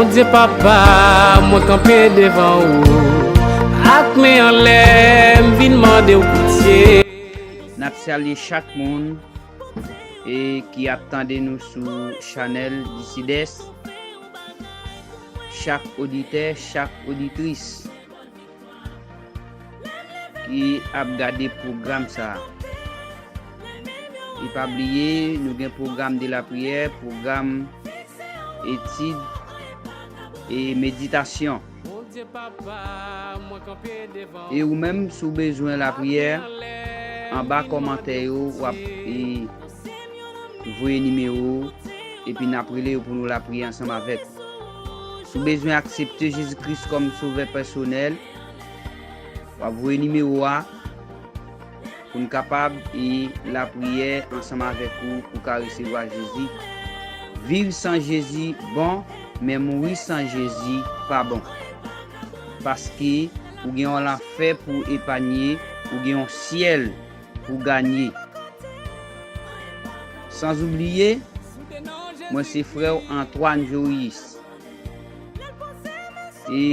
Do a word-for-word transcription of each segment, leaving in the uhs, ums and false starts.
Bondye Papa, mwen kanpe devan ou, ak men anlè, m vin mande w pitye. N ap salye chak moun e ki ap tande nou sou chanèl Disides, chak oditè, chak oditris ki ap gade pwogram sa a. E pa bliye, nou gen pwogram de lapriyè, pwogram etid e meditasyon. E ou menm, si w bezwen lapriyè, anba kòmantè yo, w ap, e, voye nimewo w, epi n ap rele yo pou nou lapriyè ansanm avèk ou. Si w bezwen aksepte Jezi Kris kòm sovè pèsonèl, w ap voye nimewo a pou n kapab, e, lapriyè ansanm avèk ou, pou w ka resevwa Jezi. Viv san Jezi bon, men mouri san Jezi pa bon. Paske ou gen yon lanfè pou w epanye, ou gen yon syèl pou w ganye. Sanzoubliye, mwen se frè w Antoine Joris. E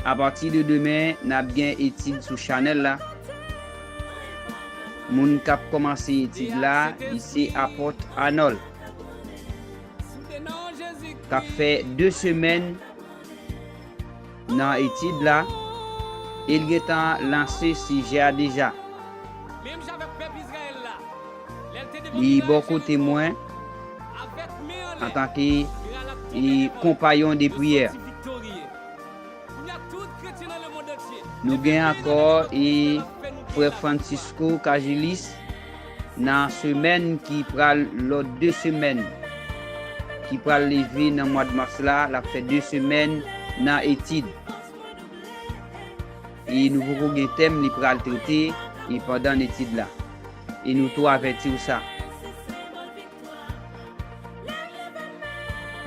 apati de demen, n ap gen etid sou chanèl la. Moun k ap kòmanse etid la, li se Apòt Anòl, k ap fè de semèn nan etid la, e l gentan lanse sijè a deja. Li bò kote mwen antanke, e, konpayon de priyè. Nou gen ankò, e, frè Francisco Cajilis nan semèn ki pral, lòt de semèn ki pral leve nan mwa de mas la, l ap fè de semèn nan etid. E nou poko gen tèm li pral trete, e, pandan etid la. E nou tou avèti w sa.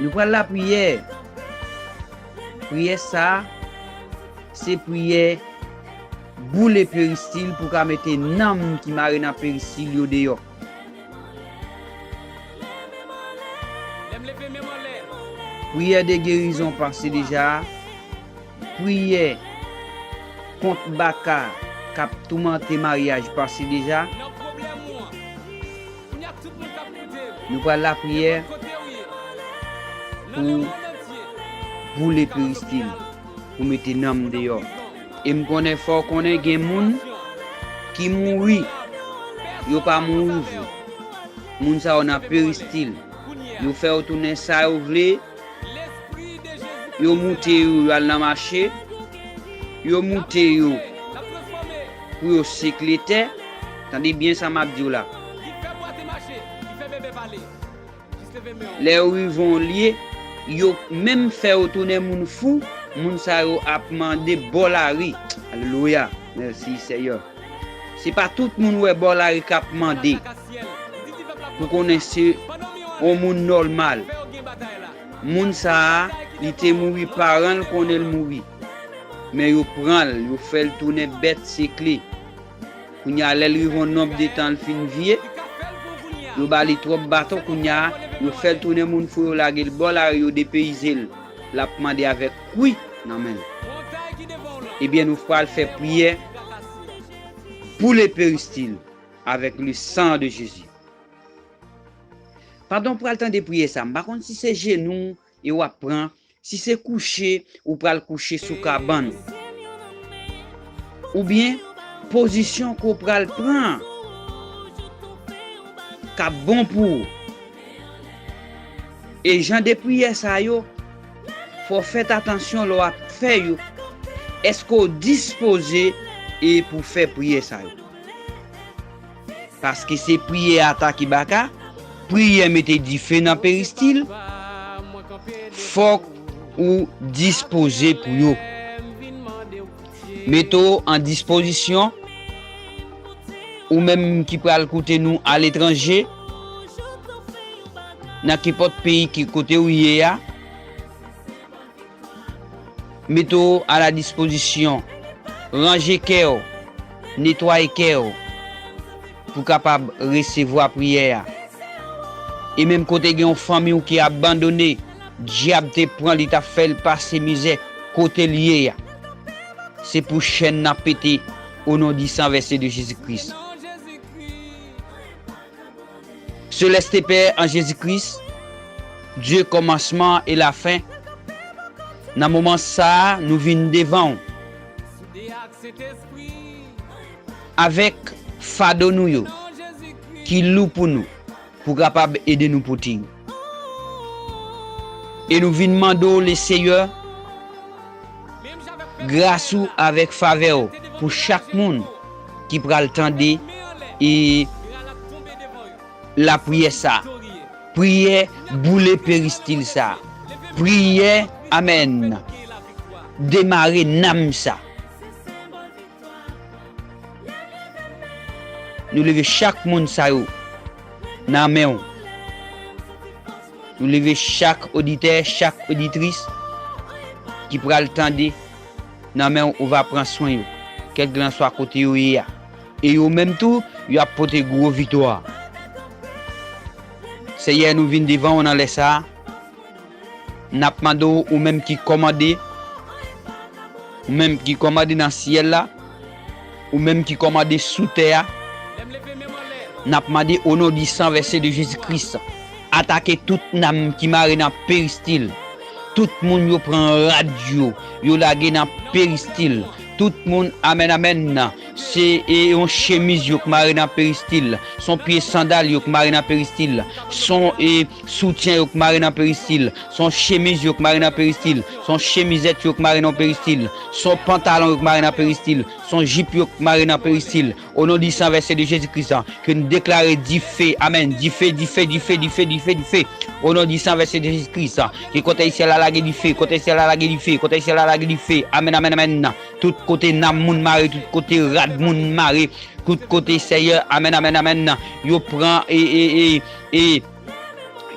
Nou pral lapriyè. Priyè sa a, se priyè boule peristil pou ka mete nanm ki mare nan peristil yo deyò. Priyè de gerizon pase deja. Priyè kont baka k ap toumante maryaj pase deja. Nou pral lapriyè pou boule peristil, pou mete nanm deyò. E m konnen, fò w konnen, gen moun ki mouri, yo pa mouri vre. Moun sa yo nan peristil. Yo fè yo tounen sa yo vle. Yo moute yo, yo al nan mache. Yo moute yo pou yo sekle tè. Tande byen sa m ap di w la. Lè yo rive yon lye, yo menm fè yo tounen moun fou. Moun sa yo ap mande bò lari. Alelouya. Mèsi, Seyè. Se pa tout moun w wè bò lari k ap mande pou konnen se yon moun nòmal. Moun sa a, li te mouri, paran l konnen l mouri. Men yo pran l, yo fè l tounen bèt sekle. Kounye a, lè l rive yon nonb de tan, l fin vye, yo ba li twòp baton. Kounye a, yo fè l tounen moun fou, yo lage l bò lari, yo depeyize l. L ap mande avèk kwi nan men l. Ebyen, nou pral fè priyè boule peristil avec le sang de Jésus. Pandan w pral tande priyè sa, m pa konn si se jenou w e w ap pran, si se kouche ou pral kouche sou kabann ou, oubyen pozisyon ke w pral pran k ap bon pou ou. E jan de priyè sa yo, fò w fè atansyon lè w ap fè yo. Èske w dispoze e pou w fè priyè sa yo? Paske se priyè atake baka, priyè mete dife nan peristil. Fòk ou dispoze pou yo. Mete w an dispozisyon, ou menm ki pral koute nou aletranje, nan kenpòt peyi ki kote w ye a, mete w a la dispozisyon, ranje kè w, netwaye kè w, pou kapab resevwa priyè a. E menm kote gen yon fanmi w ki abandone, dyab te pran li, t ap fè l pase mizè kote l ye a. Se pou chèn nan pete, o non di san vèse de Jezi Kris. Seleste Pè an Jezi Kris, Dye kòmansman e lafen, nan moman sa a, nou vin devan w avèk fado nou yo ki lou pou nou, pou w kapab ede nou pote yo. E nou vin mande w, Leseyè, gras ou avèk favè w pou chak moun ki pral tande e lapriyè sa. Priyè boule peristil sa. Priyè, amèn, demare nanm sa. Nou leve chak moun sa yo nan men w. Nou leve chak oditè, chak oditris ki pral tande nan men w, ou va pran swen yo, kèlkelanswa kote yo ye a. E yo menm tou, y ap pote gwo viktwa. Seyè, nou vin devan w nan lè sa a. N ap mande w, ou menm ki kòmande, ou menm ki kòmande nan syèl la, ou menm ki kòmande sou tè a, n ap mande, o non di san vèse de Jezi Kris, atake tout nanm ki mare nan peristil. Tout moun yo pran rad yo, yo lage nan peristil. Tout moun, amèn, amèn, se e yon chemiz yo k mare nan peristil, se yon pye sandal yo k mare nan peristil, se yon e soutyen yo k mare nan peristil, se yon chemiz yo k mare nan peristil, se yon chemizèt yo k mare nan peristil, se yon pantalon yo k mare nan peristil, se yon jip yo k mare nan peristil. O non di san vèse de Jezi Kris, ke n deklare dife, amèn, dife, dife, dife, dife, dife, dife. O non di san vèse de Jezi Kris, ke kòtèy syèl la lage dife, kòtèy syèl la lage dife, kòtèy syèl la lage dife. Amèn, amèn, amèn. Tout kote nanm moun mare, tout kote rad moun mare, tout kote, Seyè, amèn, amèn, amèn, yo pran e, e, e, e,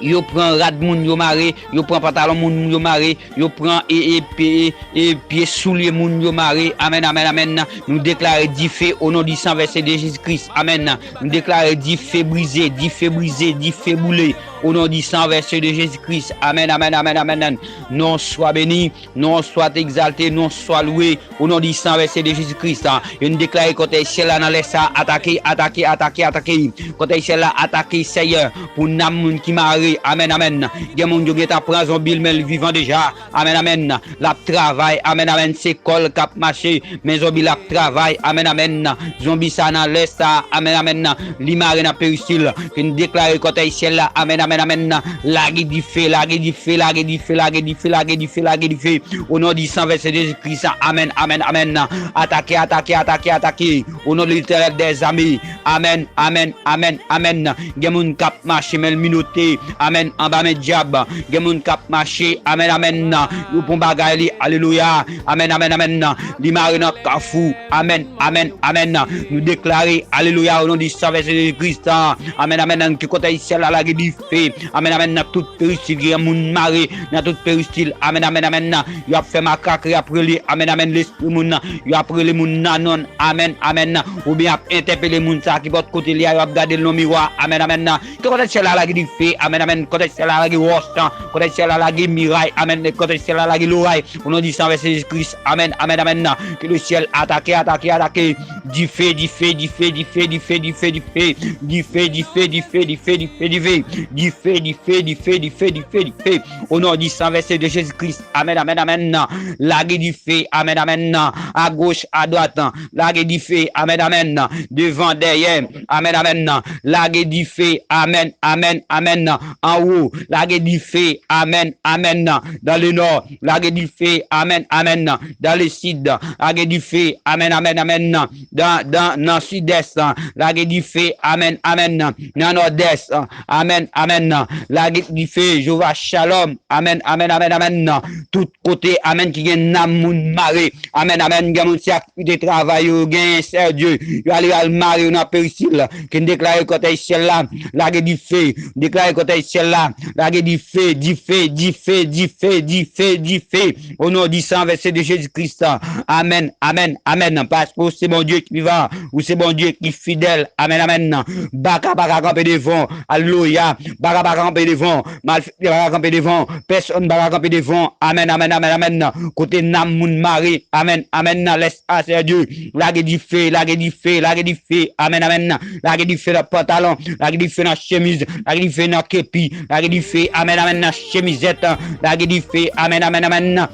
yo pran rad moun yo mare, yo pran pantalon moun yo mare, yo pran e, e, pye, e, pye soulye moun yo mare. Amèn, amèn, amèn. Nou deklare dife o non di san vèse de Jezi Kris. Amèn. Nou deklare dife brize, dife brize, dife boule. O non di san vèse de Jezi Kris. Amèn, amèn, amèn, amèn. Non swa beni. Non w swa egzalte, non w swa lwe, o non di san vèse de Jezi Kris. E n deklare kòtèy syèl la nan lè sa a, atake, atake, atake, atake. Kòtèy syèl la atake, Seyè, pou nanm moun ki mare. Amèn, amèn. Gen moun yo gentan pran zonbi l, men l vivan deja. Amèn, amèn. L ap travay. Amèn, amèn. Se kò l k ap mache, men zonbi l ap travay. Amèn, amèn. Zonbi sa nan lè sa a. Amèn, amèn. Li mare nan peristil. Ke n deklare kòtèy syèl la. Amèn, amèn, amèn. Lage dife, lage dife, lage dife, lage dife, lage dife, lage dife. O non di san vèse Jezi Kris. Amèn, amèn, amèn. Atake, atake, atake, atake. O non de Letènèl dèzame. Amèn, amèn, amèn, amèn. Gen moun k ap mache, men l minote. Amèn, anba men dyab. Gen moun k ap mache. Amèn, amèn. Yo pran bagay li. Alelouya. Amèn, amèn, amèn. Li mare nan kafou. Amèn, amèn, amèn. Nou deklare, alelouya, o non di san vèse Jezi Kris. Amèn, amèn. Ke kòtèy syèl la lage dife. Amèn, amèn. Nan tout peristil ki gen moun mare, nan tout peristil. Amèn, amèn, amèn. Yo ap fè makak, y ap rele. Amèn, amèn. Lespri moun nan. Yo ap rele moun nan non. Amèn, amèn. Oubyen ap entèpele moun sa ki bò kote li a, yo ap gade l nan miwa. Amèn, amèn. Ke kòtèy syèl la lage dife. Amèn, amèn. Kòtèy syèl la lage wòch. Kòtèy syèl la lage miray. Amèn. Kòtèy syèl la lage loray. O non di san vèse Jezi Kris. Amèn, amèn, amèn. Ke le syèl atake, atake, atake. Dife, dife, dife, dife, dife, dife, dife. Dife, dife, dife, dife, dife, dife. Dife, dife, dife, dife, dife, dife. O non di san vèse de Jezi Kris. Amèn, amèn, amèn. Lage dife. Amèn, amèn. Agoch, adwat. Lage dife. Amèn, amèn. Devan, dèyè. Amèn, amèn. Lage dife. Amèn, amèn, amèn. Anwo. Lage dife. Amèn, amèn. Dans le nord. Lage dife. Amèn, amèn. Dans le sud. Lage dife. Amèn, amèn, amèn. Dans, dans, nan sidès. Lage dife. Amèn, amèn. Nan nòdès. Amèn, amèn. Lage dife. Jewova Shalom. Amèn, amèn, amèn, amèn. Tout kote, amèn, ki gen nanm moun mare. Amèn, amèn. Gen moun se aktivite travay yo genyen, Seyè Dye. Yo ale al mare yo nan peristil. Ke n deklare kòtèy syèl la lage dife. Deklare kòtèy syèl la, lage dife, dife, dife, dife, dife, dife. O non di san vèse de Jezi Kris. Amèn, amèn, amèn. Paske ou se Bondye ki vivan, ou se Bondye ki fidèl. Amèn, amèn. Baka pa ka kanpe devan. Alelouya. Baka pa ka kanpe devan. Malfektè pa ka kanpe devan. Pèsonn pa ka kanpe devan. Amèn, amèn, amèn, amèn. Kote nanm moun mare. Amèn, amèn. Lès a Seyè Dye. Lage dife, lage dife, lage dife. Amèn, amèn. Lage dife nan pantalon, lage dife nan chemiz, lage dife nan kepi, lage dife, amèn, amèn, nan chemizèt, lage dife, amèn, amèn, amèn,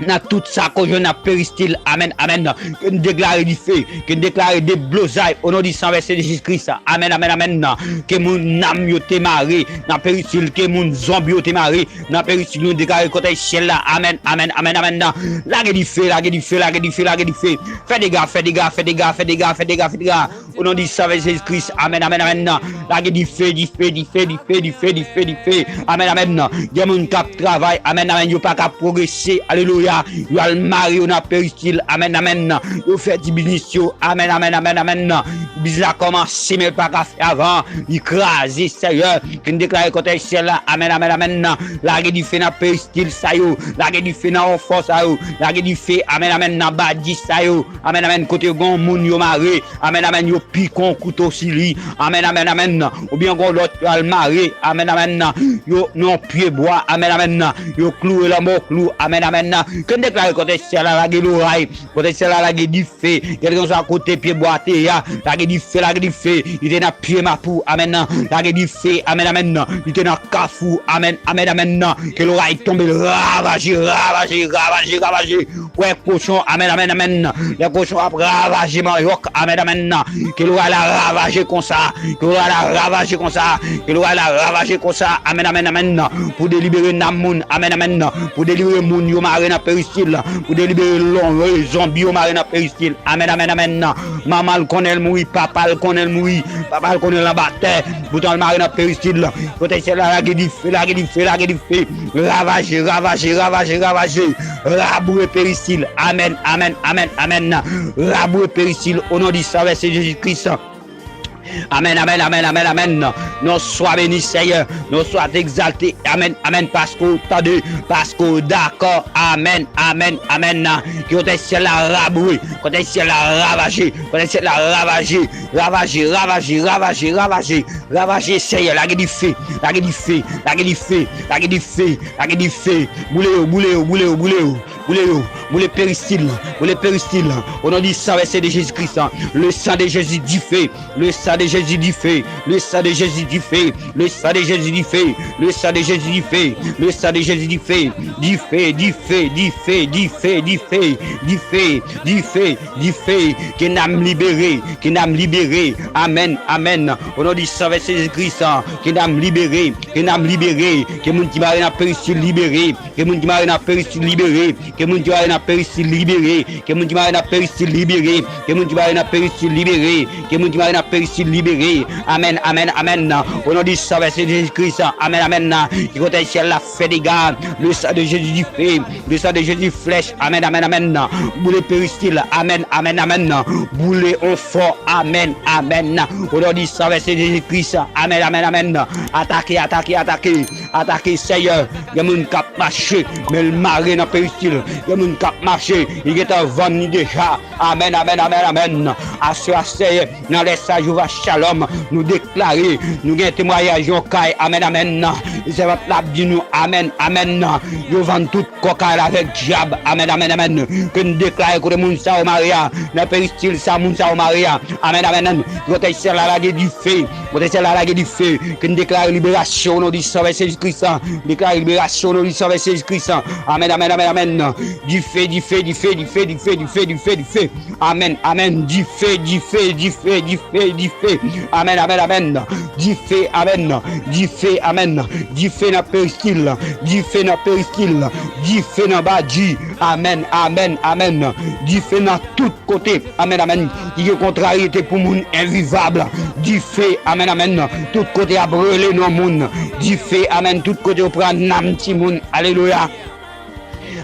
nan tout sa ke w jwenn nan peristil, amèn, amèn. Ke n deklare dife, ke n deklare deblozay, o non di san vèse de Jezi Kris, amèn, amèn, amèn. Ke moun nanm yo te mare nan peristil, ke moun zonbi yo te mare nan peristil, nou deklare kòtèj syèl la, amèn, amèn, amèn, amèn. Lage dife, lage dife, lage dife, lage dife. Fè dega, fè dega, fè dega, fè dega, fè dega, fè dega. O non di san vèse Jezi Kris. Amèn, amèn, amèn. Lage dife, dife, dife, dife, dife, dife, dife. Amèn, amèn. Gen moun k ap travay. Amèn, amèn. Yo pa ka pwogrese. Alelouya. Yo al mare yo nan peristil. Amèn, amèn. Yo fè ti biznis yo. Amèn, amèn, amèn, amèn. Biznis la kòmanse, men l pa ka fè avan. Li kraze, Seyè. Ke n deklare kòtèj syèl la. Amèn, amèn, amèn. Lage dife nan peristil sa yo. Lage dife nan onfò sa yo. Lage dife, amèn, amèn, nan badji sa yo. Amèn, amèn. Kote yo gen yon moun yo mare. Amèn, amèn. Yo pike yon kouto sou li. Amèn, amèn, amèn. Oubyen gen yon lòt yo al mare. Amèn, amèn. Yo nan yon pye bwa. Amèn, amèn. Yo klouwe l anba yon klou. Amèn, amèn. Ke n deklare kòtèj syèl la lage loray. Kòtèj syèl la lage dife. Kèlkeswa kote pye bwa te ye a. Lage dife, lage dife. Li te nan pye mapou. Amèn. Lage dife. Amèn, amèn. Li te nan kafou. Amèn, amèn, amèn. Ke loray tonbe, ravaje, ravaje, ravaje, ravaje. Wè kochon, amèn, amèn, amèn. Lè kochon ap ravaje manyòk, amèn, amèn. Ke loray la ravaje konsa. Ke loray la ravaje konsa. Ke loray la ravaje konsa. Amèn, amèn, amèn. Pou delibere nanm moun, amèn, amèn. Pou delibere moun yo mare nan peristil. Pou delibere lon, zonbi yo mare nan peristil. Amèn, amèn, amèn. Manman l konnen l mouri, papa l konnen l mouri, papa l konnen l anba tè. Poutan l mare nan peristil. Kòtèj syèl la lage dife, lage dife, lage dife. Ravaje, ravaje, ravaje, ravaje. Raboure peristil. Amèn, amèn, amèn, amèn. Raboure peristil. O non di san vèse Jezi Kris. Amèn, amèn, amèn, amèn, amèn. Non, swa beni, Seyè. Non, swa egzalte. Amèn, amèn. Paske w tande, paske w dakò. Amèn, amèn, amèn. Ke kòtèj syèl la raboure. Kòtèj syèl la ravaje. Kòtèj syèl la ravaje. Ravaje, ravaje, ravaje, ravaje. Ravaje, Seyè, lage dife, lage dife, lage dife, lage dife, lage dife. Boule yo, boule yo, boule yo, boule yo, boule yo. Boule peristil, boule peristil. O non di san vèse de Jezi Kris. Le sang de Jésus, dife, le sang de Jésus, dife, le sang de Jésus, dife, le sang de Jésus, dife, le sang de Jésus, dife, le sang de Jésus, dife. Dife, dife, dife, dife, dife, dife, dife, dife. Ke nanm libere, ke nanm libere. Amèn, amèn. O non di san vèse Jezi Kris, ke nanm libere, ke nanm libere. Ke moun ki mare nan peristil libere, ke moun ki mare nan peristil libere, ke moun ki mare nan peristil libere, ke moun ki mare nan peristil libere, ke moun ki mare nan peristil libere, ke moun ki mare nan peristil libere. Amèn, amèn, amèn. O non di san vèse Jezi Kris, amèn, amèn. Ke kòtèj syèl la fè dega. Le sang de Jésus, dife. Le sang de Jésus, flèch. Amèn, amèn, amèn. Boule peristil. Amèn, amèn, amèn. Boule onfò. Amèn, amèn. O non di san vèse Jezi Kris. Amèn, amèn, amèn. Atake, atake, atake. Atake, Seyè. Gen moun k ap mache, men l mare nan peristil. Gen moun k ap mache, li gentan vann li deja. Amèn, amèn, amèn, amèn. Aswè a, Seyè, nan lè sa, Jewova Shalom, nou deklare, nou gen temwayaj yon kay. Amèn, amèn. Sèvant la ap di nou, amèn, amèn. Yo vann tout kò kay la avèk dyab. Amèn, amèn, amèn. Ke n deklare kote moun sa yo mare a, nan peristil sa moun sa yo mare a. Amèn, amèn, amèn. Kòtèj syèl la lage dife. Kòtèj syèl la lage dife. Ke n deklare liberasyon o non di san vèse Jezi Kris. Deklare liberasyon o non di san vèse Jezi Kris. Amèn, amèn, amèn, amèn. Dife, dife, dife, dife, dife, dife, dife, dife. Amèn, amèn. Dife, dife, dife, dife, dife. Amèn, amèn, amèn. Dife, amèn. Dife, amèn. Dife nan peristil. Dife nan peristil. Dife nan badji. Amèn, amèn, amèn. Dife nan tout kote. Amèn, amèn. Ki gen kontraryete pou moun envivab. Dife, amèn, amèn. Tout kote ap rele non moun. Dife, amèn. Tout kote yo pran nanm timoun. Alelouya.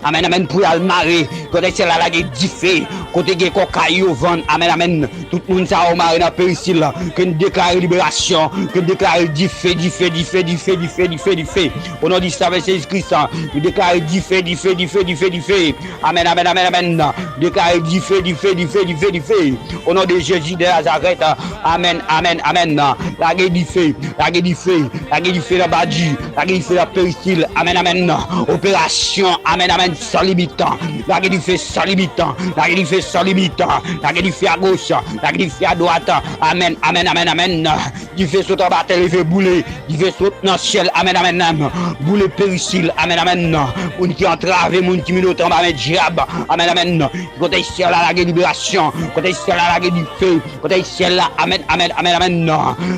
Amèn, amèn, pou y al mare. Kòtèj syèl la lage dife. Kote gen kòkay yo vann, amèn, amèn. Tout moun sa yo mare nan peristil la. Ke n deklare liberasyon, ke n deklare dife, dife, dife, dife, dife, dife, dife. O non di Sovè Jezi Kris, nou deklare dife, dife, dife, dife, dife. Amèn, amèn, amèn, amèn. Deklare dife, dife, dife, dife, dife. O non de Jezi de Nazarèt. Amèn, amèn, amèn. Lage dife, lage dife, lage dife nan badi, lage dife nan peristil. Amèn, amèn. Operasyon, amèn, amèn, san limit. Lage dife san limit. Lage dife san limit. Lage dife agoch, lage dife adwat. Amèn, amèn, amèn, amèn. Dife sot anba tè, leve boule. Dife sot nan syèl. Amèn, amèn, amèn. Boule peristil. Amèn, amèn. Moun ki antrave, moun ki minote anba men dyab. Amèn, amèn. Kote syèl la lage liberasyon. Kote syèl la lage dife. Kote syèl la. Amèn, amèn, amèn, amèn.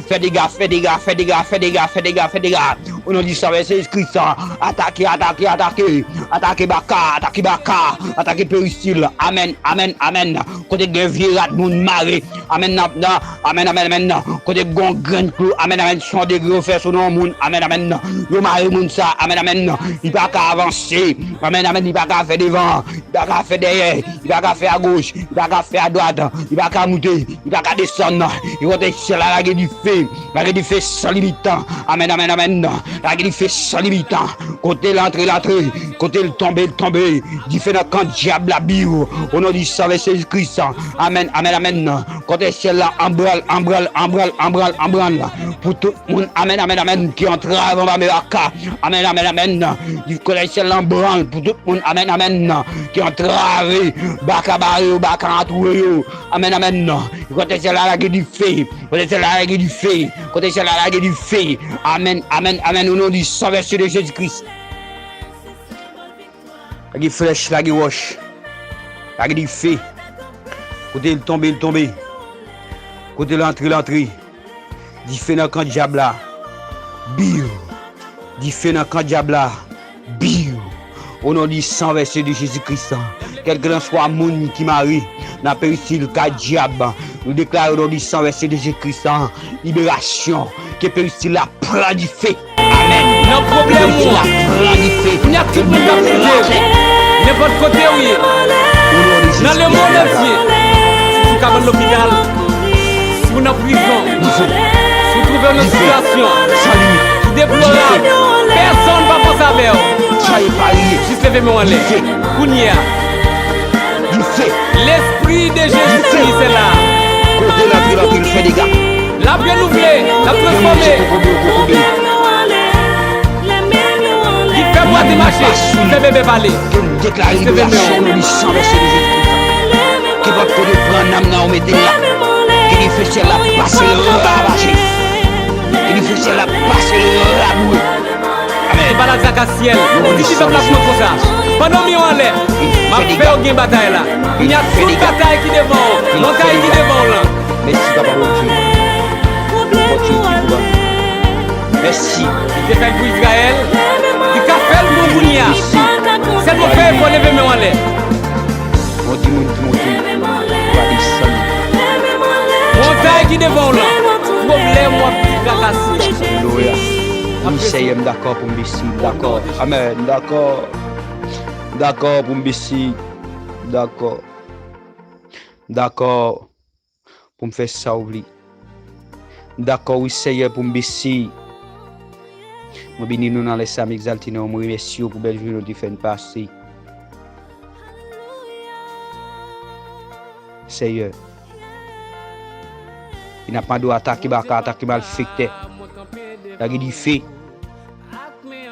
Fè dega, fè dega, fè dega, fè dega, fè dega, fè dega. O non di Sovè Jezi Kris. Atake, atake, atake. Atake baka, atake baka. Atake peristil. Amèn, amèn, amèn. Kote gen vye rad moun mare. Amèn, nan, nan, amèn, amèn, amèn. Kote gon grenn klou, amèn, amèn. Son degre yo fè sou non moun, amèn, amèn. Yo mare moun sa, amèn, amèn. Li pa ka avanse, amèn, amèn. Li pa ka fè devan, li pa ka fè dèyè, li pa ka fè agoch, li pa ka fè adwat, li pa ka moute, li pa ka desann. E kote syèl la lage dife, lage dife san limit. Amèn, amèn, amèn. Lage dife san limit. Kote l antre, l antre. Kote l tonbe, l tonbe. Dife nan kan dyab la, biw. O non di Sovè Jezi Kris. Amèn, amèn, amèn. Kote syèl la, anbranl, anbranl, anbranl, anbranl, anbranl. Pou tout moun, amèn, amèn, amèn, ki antrave anba men baka. Amèn, amèn, amèn. Kote syèl la, anbranl. Pou tout moun, amèn, amèn, ki antrave baka bare yo, baka antoure yo. Amèn, amèn. Kote syèl la, lage dife. Kote syèl la, lage dife. Kote syèl la, lage dife. Amèn, amèn, amèn. O non di Sovè Jezi Kris. Lage flèch, lage wòch. Lage dife. Kote l tonbe, l tonbe. Kote l antre, l antre. Dife nan kan dyab la. Biw. Dife nan kan dyab la. Biw. O non di san vèse de Jezi Kris. Kèlkelanswa moun ki mare nan peristil kay dyab, nou deklare o non di san vèse de Jezi Kris. Liberasyon. Ke peristil la pran dife. Amèn. Nan pwoblèm ou an. Kounye a tout moun k ap koute w, nenpòt kote w ye, nan lemonn antye, si w kabann lopital, si w nan prizon, si w twouve w nan sitiyasyon ki deplorab, pèsonn pa panse avè w, jis leve men w anlè. Kounye a. Dife. Lespri de Jezi Kris est là. Kote l antre, l antre, l fè dega. L ap renouvle, l ap transfòme. Li fè bwate mache, li fè bebe pale. Ke n deklare liberasyon nan li san vèse de Jezi Kris. Ke pòt kote pran nanm nan ou mete l la. Ke dife syèl la pase ravaje. Ke dife syèl la pase raboure. Amèn. Se pa latrasyèl. Li di pèp la pou mwen konsa. Pandan w men w anlè, m ap fè w gen batay la. Kounye a tout batay ki devan w, montay ki devan w lan. Mèsi, Papa Bondye. Mèsi. Li te fè l pou Izrayèl. Li ka fè l pou w kounye a. Sèlman fè efò, leve men w anlè. Bondye, moun ki monte, va desann. Montay ki devan w lan, pwoblèm w ap trakase. Alelouya. Wi, Seyè, m dakò pou m bese, m dakò. Amèn, m dakò. M dakò pou m bese, m dakò. M dakò pou m fè sa w vle. M dakò, wi, Seyè, pou m bese. Mwen beni nou nan lè sa, m egzalte non w, mwen remèsye w pou bèl jounen w te fè n pase. Seyè. E n ap mande w atake baka, atake malfektè. Lage dife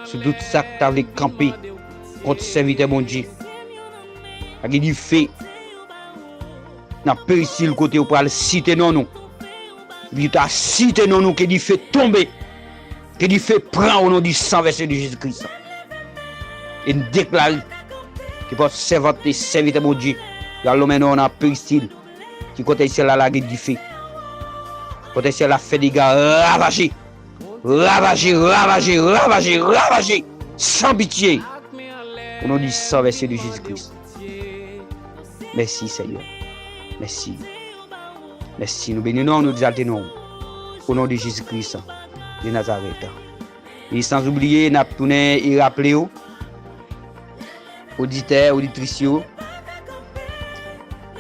sou tout sa k ta vle kanpe kont sèvitè Bondye. Lage dife nan peristil kote yo pral site non nou. Epi yo ta site non nou, ke dife tonbe. Ke dife pran o non di san vèse de Jezi Kris. E n deklare ke pòt sèvant e sèvitè Bondye yo al lonmen non nan peristil. Ke kòtèy syèl la lage dife. Kòtèy syèl la fè dega, ravaje. Ravaje, ravaje, ravaje, ravaje. San pitye. O non di san vèse de Jezi Kris. Mèsi, Seyè. Mèsi. Mèsi. Nou beni non w, nou egzalte non w. O non de Jezi Kris de Nazarèt. E san oubliye, n ap tounen e raple w, oditè, oditris yo,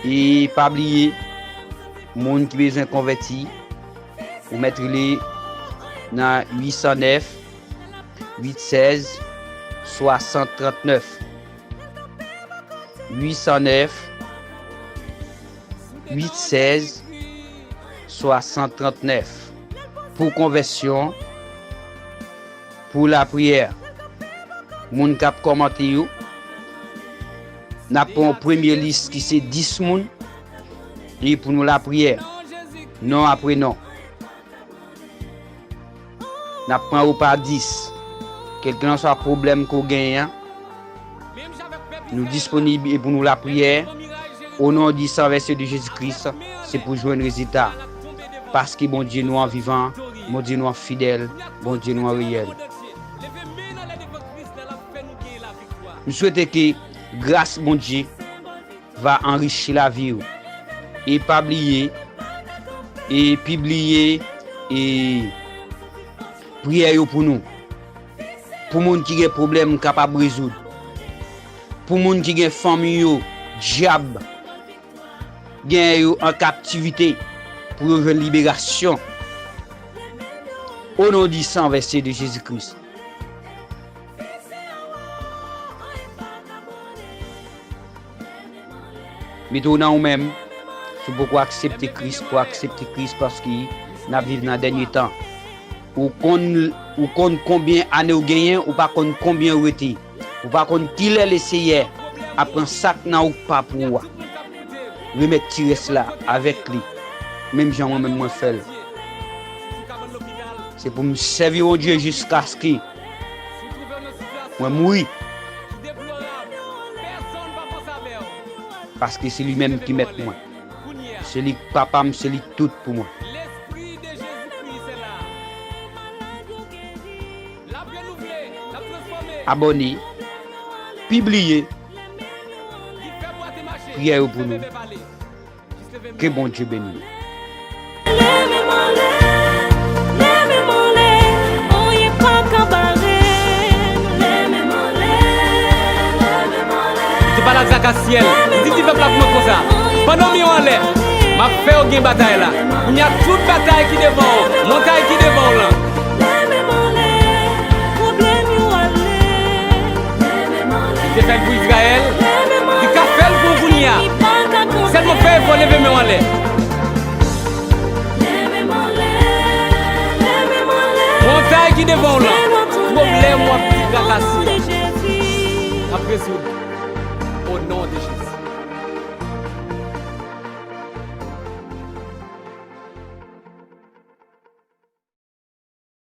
E pa bliye, moun ki bezwen konvèti, ou mèt rele nan uit san nèf, uit sèz, swasant trannèf. Uit san nèf, uit sèz, swasant trannèf. Pou konvèsyon, pou lapriyè. Moun k ap kòmante yo, n ap pran yon premye lis ki se dis moun, e pou nou lapriyè, non apre non. N ap pran yo pa dis. Kèlkelanswa pwoblèm ke w genyen an, nou disponib e pou nou lapriyè. O non di san vèse de Jezi Kris, se pou jwenn rezilta. Paske Bondye nou an vivan, Bondye nou an fidèl, Bondye nou an reyèl. M swete ke gras Bondye va anrichi lavi w. E pa bliye, e pibliye, e priyè yo pou nou. Pou moun ki gen pwoblèm kapab rezoud. Pou moun ki gen fanmi yo, dyab gen yo an kaptivite, pou yo jwenn liberasyon. O non di san vèse de Jezi Kris. Mete w nan ou menm, si w poko aksepte Kris, pou aksepte Kris paske n ap viv nan dènye tan. Ou konn, ou konn konbyen ane w genyen, ou pa konn konbyen w rete. Ou pa konn kilè Leseyè ap pran sa k nan ou k pa pou ou a. Remèt ti rès la avèk li, menm jan mwen menm mwen fè l. Se pou m sèvi Bondye jiskaske mwen mouri. Paske se li menm ki mèt mwen. Se li k papa m, se li k tout pou mwen. Abòne, pibliye, priyè yo pou nou. Ke Bondye beni nou. Leve m anlè, leve m anlè, anyen pa ka bare m. Leve m anlè, leve m anlè. Li te pale ak Zakasyèl, li di, di pèp la pou mwen konsa, pandan w met yo anlè, m ap fè yo gen batay la. Kounye a, tout batay ki devan w, montay ki devan w lan, leve m anlè, pwoblèm yo ale. Li te fè l pou Izrayèl, li ka fè l pou w kounye a. Sèlman fè efò, leve men w anlè. Montay ki devan w lan, pwoblèm w ap trakase a ap rezoud. O non de Jezi.